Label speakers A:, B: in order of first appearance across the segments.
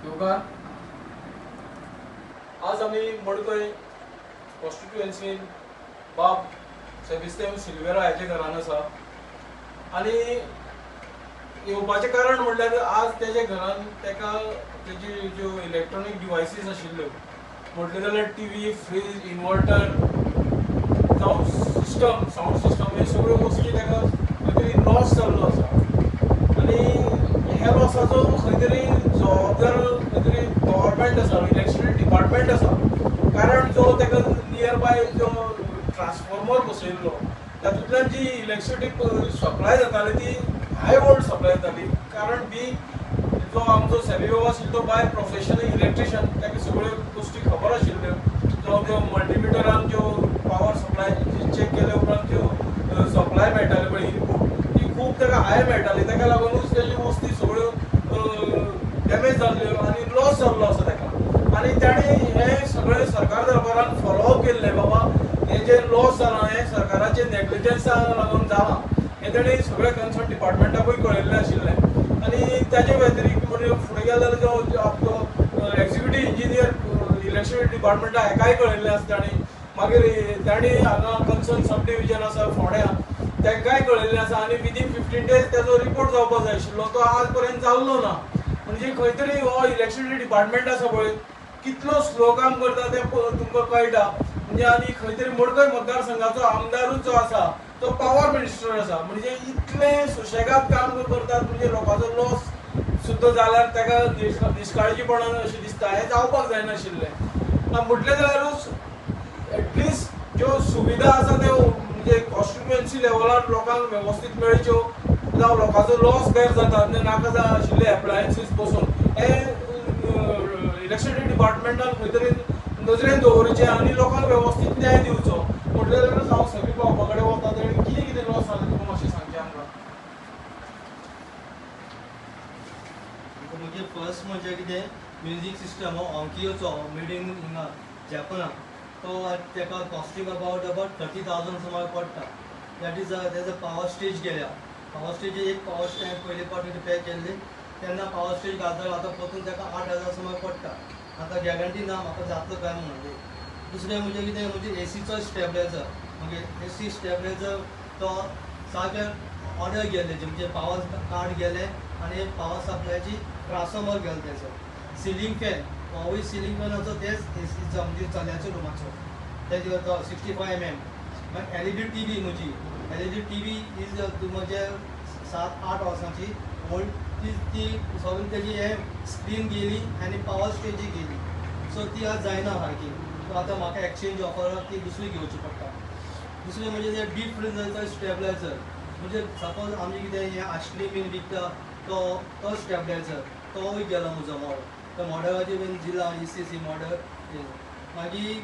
A: येवकार. आज आमी मडकय कॉन्स्टिट्युएन्सीन बाब सेबिस्तेम सिल्वेरा हाच्या घरान आसा आनी येवपाचें कारण म्हणल्यार आज तेच्या घरान तेका तेजी ज्यो इलेक्ट्रॉनीक डिवायसीस आशिल्ल्यो म्हटलें जाल्यार टीव्ही, फ्रीज, इन्वर्टर जावं सिस्टम, सावंड सिस्टम, हे सगळ्यो वस्तू तेका खंय तरी लॉस जाल्लो आसा आनी ह्या लॉसाचो खंय तरी जबाबदार खंय तरी गव्हर्मेंट आसा, इलेक्ट्रिसिटी डिपार्टमेंट आसा. कारण जो तेका नियर बाय जो ट्रान्सफॉर्मर बसयल्लो तातूंतल्यान जी इलेक्ट्रिसिटी सप्लाय जाताली ती हाय वोल्ट सप्लाय जाताली. कारण बी जो आमचो सेबी बाबा आशिल्लो तो बाय प्रोफेशन इलेक्ट्रिशियन, ताका सगळ्यो गोश्टी खबर आशिल्ल्यो. जो त्यो मल्टीमिटरान ज्यो पावर सप्लाय चॅक केल्या उपरांत ज्यो सप्लाय मेळटाली पळय इनपूट, ती खूब ताका हाय मेळटाली. ताका लागुनूच तेजी वस्ती सगळ्यो डॅमेज जाल्ल्यो आनी लॉस जाल्लो आसा ताका. आनी ताणें हें सगळें सरकार दरबारान फॉलोअप केल्लें, बाबा हें जें लॉस जालां हें सरकाराचें नेग्लिजन्साक लागून जालां, हें ताणें सगळ्या कन्सर्न डिपार्टमेंटाकूय कळयल्लें आशिल्लें. आनी ताजे व्यतिरिक्त म्हणजे फुडें गेले जाल्यार जो आपलो एक्झिक्युटीव इंजिनियर इलेक्ट्रिसिटी डिपार्टमेंटा हेकाय कळयल्लें आसा ताणें. मागीर ताणें हांगा कन्सर्न सब डिविजन आसा फोंड्या तांकांय कळयल्लें आसा आनी विदीन 15 डेज ताजो रिपोर्ट जावपाक जाय आशिल्लो, तो आज पर्यंत जाल्लो ना. म्हणजे खंय तरी हो इलेक्ट्रिसिटी डिपार्टमेंट आसा पळय कितलो स्लो काम करता तें तुमकां कळटा. म्हणजे आनी खंय तरी मडकय मतदारसंघाचो आमदारूच जो आसा तो पावर मिनिस्टर आसा, म्हणजे इतलें सुशेगाद काम करतात, म्हणजे लोकांचो लॉस सुद्दां जाल्यार ताका निश्काळजीपणान अशें दिसता. हें जावपाक जायनाशिल्लें. म्हटलें जाल्यारूच एटलिस्ट ज्यो सुविधा आसा त्यो म्हणजे कॉन्स्टिट्युएन्सी लेवलार लोकांक वेवस्थीत मेळच्यो, जावं लोकांचो लॉस बेर जाता म्हणजे नाका जाय आशिल्ले एप्लायन्सीस बसून, हें इलेक्ट्रिसिटी डिपार्टमेंटान खंय तरी नजरेन दवरचें आनी लोकांक वेवस्थीत न्याय दिवचो. म्हटलें जाल्यारूच हांव सगळीं पावपा कडेन वता तेणी कितें कितें लॉस जालें तुका मातशें सांगचें आमकां.
B: म्हणजे फर्स्ट म्हणजे कितें म्युजीक सिस्टम हो ऑंकियोचो मेड इन हिंगा जॅपनाक, तो तेका कॉस्टींग अबाउट अबाउट 30,000 सुमार पडटा. That is तेजो पावर स्टेज गेल्या. पावर स्टेज एक पावर स्टेज पयले फावटी रिपेर केल्ली तेन्ना पावर स्टेज घालता, आतां परतून तेका 8,000 सुमार पडटा. आतां गॅरंटी ना म्हाका जातलो काय म्हणून. दुसरें म्हणजे कितें म्हणजे एसीचो स्टेबलायजर, मागीर एसी स्टेबलायजर तो सारकें ऑर्डर गेल्ले, म्हणजे पावर कार्ड गेलें आनी पावर सप्लायची ट्रान्सफॉर्मर गेलो तेजो. सिलींग फॅन होवूय सिलींग फॅनाचो तेच एसीचो म्हणजे चल्याचो रुमाचो तेजो तो 65 mm. मागीर एलईडी टीव्ही, म्हजी एलईडी टीव्ही is म्हणजे 7-8 वर्सांची ओल्ड, ती ती सगळी तेजी हे स्क्रीन गेली आनी पावर स्टेजी गेली. सो ती आज जायना सारकी. सो आतां म्हाका एक्सचेंज ऑफर ती दुसरी घेवची पडटा. दुसरें म्हणजे ते डीप फ्रिजरचो स्टेबलायजर, म्हणजे सपोज आमी कितें हें आयस्क्रीम बीन विकता तो तो स्टेबलायजर तोवूय गेलो म्हजो मॉडल, तो मॉडलाची बीन दिला ECC model. मागीर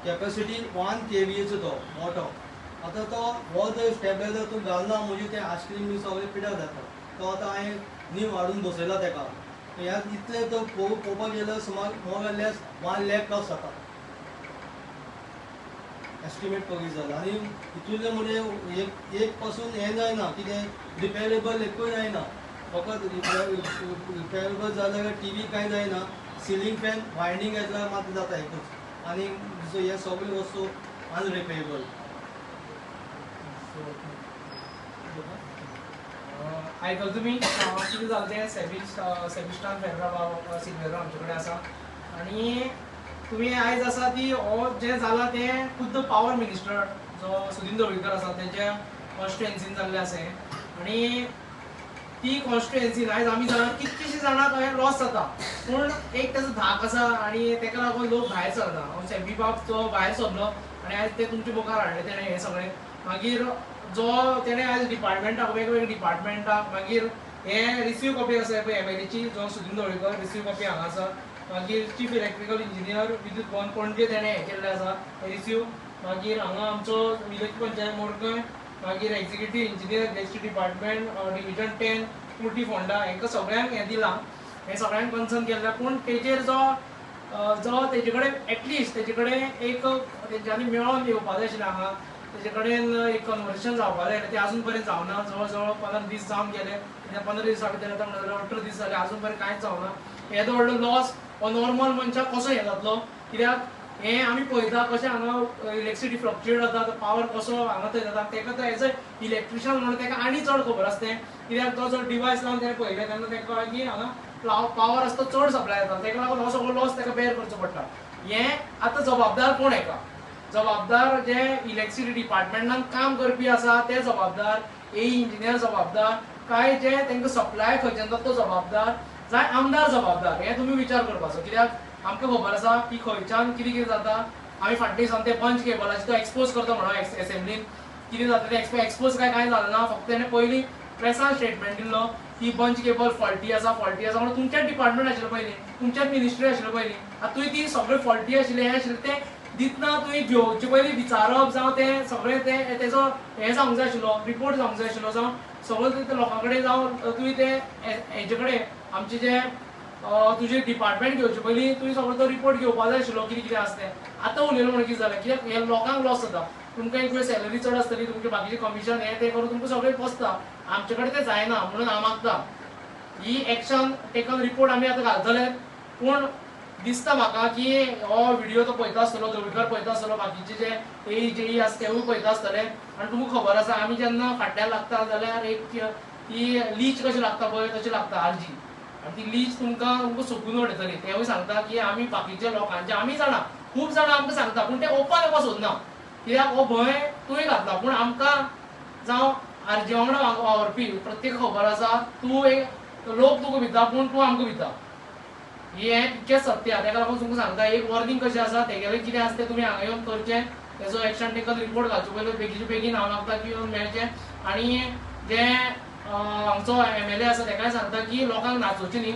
B: कॅपेसिटी 1 kVAचो तो मोटो, आतां तो हो जर स्टेबलायजर तूं घालना म्हणजे तें आयस्क्रीम बी सगळें पिड्यार जाता. तो आतां हांवें नीव हाडून बसयला तेका. ह्या इतलें तो पळोवपाक गेल्यार सुमार more or less 1 lakh plus जाता एस्टिमेट पळयत जाल्यार. आनी हितूंतलें म्हणजे एक एक पासून हें जायना कितें रिपेरेबल एकूय जायना, फकत रिपेरेबल जाल्यार टीव्ही कांय जायना, सिलींग फॅन वायंडींग येतल्यार मात जाता एकूच, आनी दुसरें हे सगळ्यो वस्तू अनरिपेरेबल.
C: आयकल तुमी कितें जालें तें. सेबिस्टान फेर्रा बाब सिल्वेरा आमचे कडेन आसा आनी तुमी आयज आसा ती हो जें जालां तें खुद्द पावर मिनिस्टर जो सुदीन ढवळीकर आसा तेच्या कॉन्स्टिट्युएन्सीन जाल्लें आसा हें. आनी ती कॉन्स्टिट्युएन्सीन आयज आमी जाणा कितलीशीं जाणां थंय लॉस जाता, पूण एक तेजो धाक आसा आनी तेका लागून लोक भायर सरना. हांव सेबी बाब तो भायर सरलो आनी आयज ते तुमच्या मुखार हाडलें तेणें हें सगळें. मागीर जो तेणें आयज डिपार्टमेंटाक वेगवेगळ्या डिपार्टमेंटाक मागीर हे रिसीव कॉपी आसा पळय एमएलएची जो सुदीन ढवळीकर रिसीव कॉपी हांगा आसा. मागीर चीफ इलेक्ट्रिकल इंजिनियर विद्युत भवन पणजे तेणें हें केल्लें आसा रिसीव. मागीर हांगा आमचो विलेज पंचायत मडकय, मागीर executive engineer electricity department division 10 Kurti Ponda हांकां सगळ्यांक हें दिलां, हें सगळ्यांक कन्सर्न केल्लें. पूण तेजेर जो जो तेजे कडेन एटलिस्ट तेजे कडेन एक तेंच्यांनी मेळोन येवपा जाय आशिल्लें हांगा. तेजे कडेन एक कन्वर्सेशन जावपा जाय, तें अजून पर्यंत जावना. जवळ जवळ 15 दीस जावन गेले. 15 दिसा भितर आतां म्हणल्यार 18 दीस जाले, अजून पर्यंत कांयच जावना. येदो व्हडलो लॉस हो नॉर्मल मनशाक कसो हें जातलो? कित्याक हें आमी पळयता कशें हांगा इलेक्ट्रिसिटी फ्लक्चुएट जाता, पावर कसो हांगा थंय जाता. तेका तो एज अ इलेक्ट्रिशियन म्हणून तेका आनी चड खबर आसता तें, कित्याक तो जो डिवायस लावन तेणें पळयलें तेन्ना तेका कळ्ळें की हांगा पावर आसता चड सप्लाय जाता. तेका लागून हो सगळो लॉस तेका बेर करचो पडटा. हें आतां जबाबदार कोण? हेका जबाबदार जे इलेक्ट्रिसिटी डिपार्टमेंटान काम करपी आसा ते जबाबदार, ए इंजिनियर जबाबदार, काय जे तांकां सप्लाय खंयच्यान जाता तो जबाबदार, जाय आमदार जबाबदार, हें तुमी विचार करपाचो. कित्याक आमकां खबर आसा की खंयच्यान कितें कितें जाता. आमी फाटल्या दिसान ते पंच केबलाचे तो एक्सपोज करता म्हणून एसेंब्लीन कितें जाता तें एक्सपोज काय कांय जालें ना. फक्त तेणें पयलीं प्रेसान स्टेटमेंट दिल्लो की बंच केबल फॉल्टी आसा, फॉल्टी आसा म्हणून. तुमच्याच डिपार्टमेंट आशिल्लो पयलीं, तुमच्याच मिनिस्ट्री आशिल्लो पयलीं. आतां तुवें ती सगळें फॉल्टी आशिल्लें हें आशिल्लें तें दितना तुवें घेवचे पयलीं विचारप जावं तें सगळें तें तेजो हें जावंक जाय आशिल्लो, रिपोर्ट जावंक जाय आशिल्लो, जावं सगळें ते लोकां कडेन, जावं तुवें तें हेजे कडेन आमचे जे तुजें डिपार्टमेंट घेवचे पयलीं तुवें सगळो तो रिपोर्ट घेवपा जाय आशिल्लो कितें कितें आसा तें. आतां उलयलो म्हणून कितें जालें? कित्याक हे लोकांक लॉस जाता. तुमकां एक वेळ सॅलरी चड आसतली, तुमचे बाकीचे कमिशन हें तें करून तुमकां सगळें पोसता. आमचे कडेन तें जायना म्हणून हांव मागता ही एक्शन टेकन रिपोर्ट आमी आतां घालतले. पूण दिसता म्हाका की हो व्हिडिओ तो पळयता आसतलो, धवळीकर पळयता आसतलो, बाकीचे जे ए जे आसा तेवूय पळयता आसतले. आनी तुमकां खबर आसा, आमी जेन्ना फाटल्यान लागता जाल्यार एक ती लीच कशी लागता पळय तशी लागता आरजी, आनी ती लीच तुमकां तुमकां सोकून उडयतली. तेवूय सांगता की आमी बाकीच्या लोकांचे आमी जाणा, खूब जाणां आमकां सांगता, पूण ते ओपन येवपा सोदना, कित्याक हो भंय तुवें घातला. पूण आमकां जावं आरजी वांगडा वावरपी प्रत्येक खबर आसा, तूं एक लोक तुका भिता पूण तूं आमकां भिता, हें तितकेंच सत्य. तेका लागून तुमकां सांगता, एक वॉर्निंग कशें आसा तेगेलें कितें आसा तें तुमी हांगा येवन करचें. तेजो एक्शन टेकन रिपोर्ट घालचे पयलीं बेगीचे बेगीन हांव मागता की येवन मेळचें. आनी जे आमचो एमएलए आसा तेकाय सांगता की लोकांक नाचोवचें न्ही.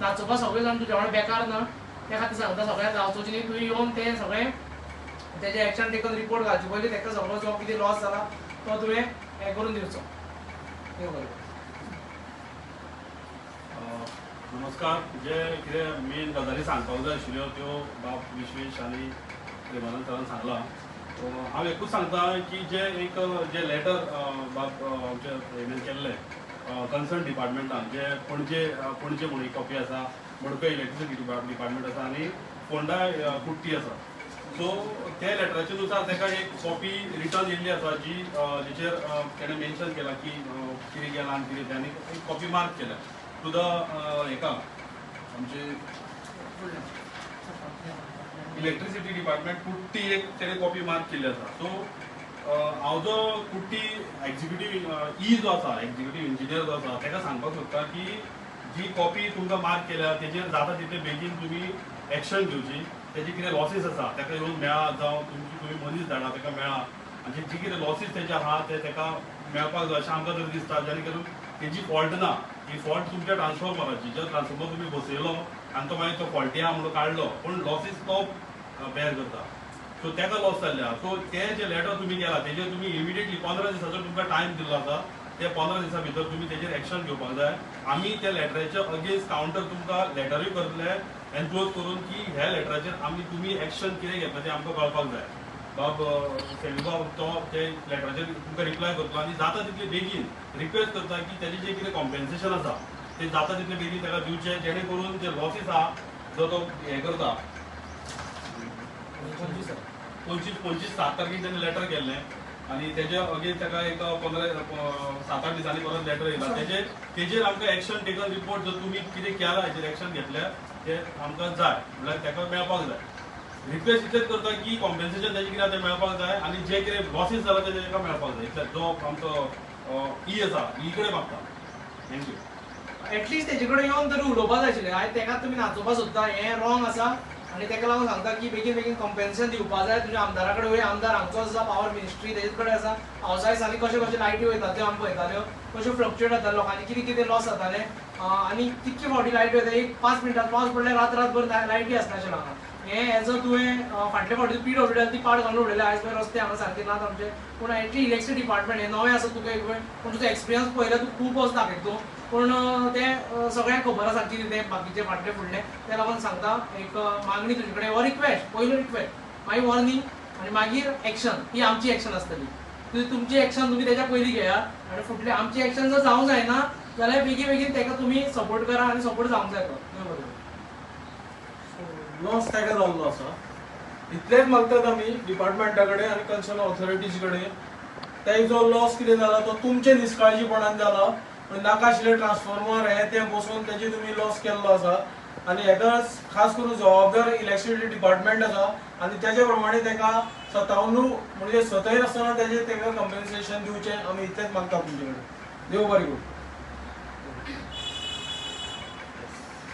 C: नाचोवपाक सगळे जाण तुज्या वांगडा बेकार ना, त्या खातीर सांगता सगळ्यांक नाचोवचें न्ही. तुवें येवन तें सगळें तेजें एक्शन टेकन रिपोर्ट घालचे पयलीं तेका सगळो जो कितें लॉस जाला तो तुवें हें करून दिवचो. देव बरें.
D: नमस्कार. जे कितें मेन गजाली सांगपाक जाय आशिल्ल्यो त्यो बाब विश्वेश आनी प्रेमानंद सरान सांगलां. हांव एकूच सांगता की जे एक जे लेटर बाब आमच्या हेणें केल्लें कन्सर्न डिपार्टमेंटान, जे पणजे पणजे म्हणून एक कॉपी आसा, मडकय इलेक्ट्रिसिटी डिपार्टमेंट आसा आनी फोंडा कुट्टी आसा. सो त्या लेटराच्या नुसार ताका एक कॉपी रिटर्न येयल्ली आसा, जी जेचेर तेणें मेन्शन केलां की कितें केलां आनी कितें तें, आनी एक कॉपी मार्क केल्या टू the हेका आमचे इलेक्ट्रिसिटी डिपार्टमेंट कुट्टी एक तेणें कॉपी मार्क केल्ली आसा. सो हांव जो कुट्टी एक्झिक्युटीव ई जो आसा, एक्झिक्युटीव इंजिनियर जो आसा, ताका सांगपाक सोदता की जी कॉपी तुमकां मार्क केल्या तेजेर जाता तितले बेगीन तुमी एक्शन घेवची. तेजे कितें लॉसीस आसा ताका येवन मेळा, जावं तुमची तुमी मनीस धाडा ताका मेळा, आनी जी कितें लॉसीस तेजे आहा ते ताका मेळपाक जाय अशें आमकां तरी दिसता. जेणे करून तेजी फॉल्ट ना, ही फॉल्ट तुमच्या ट्रान्सफॉर्मराची, जो ट्रान्सफॉर्मर तुमी बसयलो आनी तो मागीर तो फॉल्टी आहा म्हणून काडलो, पूण लॉसीस तो बेर करता. सो ताका लॉस जाल्ले आहा. सो ते जे लेटर तुमी केला तेजेर तुमी इमिडिएटली 15 दिसाचो तुमकां टायम दिल्लो आसा, ते 15 दिसां भितर तुमी तेजेर एक्शन घेवपाक जाय. आमी त्या लेटराच्या अगेन्स्ट कावंटर तुमकां लेटरूय करतले एनक्लोज करून की ह्या लेटराचेर आमी तुमी एक्शन कितें घेतला तें आमकां कळपाक जाय. बाब सेल्वी बाब तो ते लेटराचेर तुमकां रिप्लाय करतलो आनी जाता तितले बेगीन रिक्वेस्ट करता की तेजें जें कितें कॉम्पेन्सेशन आसा ते जाता तितले बेगीन ताका दिवचें, जेणे करून जे लॉसीस आहा जो तो हें करता.
C: 25.
D: 25 7 तारखेक तेणें लेटर केल्लें आनी तेजे अगेन्स्ट ताका एक 15 7-8 दिसांनी परत लेटर येयला. तेजेर आमकां एक्शन टेकन रिपोर्ट जर तुमी कितें केलां हेजेर एक्शन घेतल्या ते आमकां जाय, म्हणल्यार ताका मेळपाक जाय. रिक्वेस्ट इतलेंच करता की कॉम्पेन्सेशन तेजें कितें आसा तें मेळपाक जाय आनी जे कितें लॉसीस जाला ते ताका मेळपाक जाय. इतलें जो आमचो ई आसा ई कडेन मागता. Thank you.
C: At least तेजे कडेन येवन तरी उलोवपा जाय आशिल्लें. आयज तेका तुमी नाचोवपा सोदता, हें रॉंग आसा. आनी तेका लागून सांगता की बेगीन बेगीन कॉम्पेन्सेशन दिवपा जाय तुज्या आमदारा कडेन वय. आमदार हांगचो आसा, पावर मिनिस्ट्री तेजे कडेन आसा. पावसा दिसांनी कशें कशें लायटी वयता त्यो आमी पळयताल्यो, कश्यो फ्लक्चुएट जाता, लोकांनी कितें कितें लॉस जाताले. आनी कितके फावटी लायटी वयता, एक 5 मिनटां पावस पडल्यार रात रातभर लायटी आसनाशिल्लो हांगा. हें एज अ तुवें फाटले फावटी पीडब्ल्यूडी ती पाड घालून उडयले. आयज पळय रस्ते हांगा सारके नात आमचे. पूण एटलीस्ट इलेक्ट्रिसिटी डिपार्टमेंट हें नवें आसा तुका एक वेळ, पूण तुजो एक्सपिरियन्स पळयल्यार तूं खूब असो दाखयता तूं. पूण तें सगळ्यांक खबर आसा कितें तें बाकीचें फाटलें फुडलें. तें लागून सांगता, एक मागणी तुजे कडेन, हो रिक्वेस्ट, पयलो रिक्वेस्ट, मागीर वॉर्निंग आनी मागीर एक्शन. ही आमची एक्शन आसतली. तुमची एक्शन तुमी तेच्या पयलीं घेयात आनी फुडलें आमची एक्शन जर जावंक जायना जाल्यार बेगीन बेगीन तेका तुमी सपोर्ट करा आनी सपोर्ट जावंक जाय तो. देव बरें करूं.
A: लॉस ताका जाल्लो आसा. इतलेंच मागतात आमी डिपार्टमेंटा कडेन आनी कन्सर्न ऑथॉरिटीज कडेन, तेजो लॉस कितें जाला तो तुमचे निश्काळजीपणान जाला. नाका आशिल्ले ट्रान्सफॉर्मर हे ते बसोवन तेजे तुमी लॉस केल्लो आसा आनी हेका खास करून जबाबदार इलेक्ट्रिसिटी डिपार्टमेंट आसा आनी तेजे प्रमाणे तेका सतावनू म्हणजे सतय आसतना तेजे तेका कंपेन्सेशन दिवचें, आमी इतलेंच मागता तुमचे कडेन. देव बरें करूं.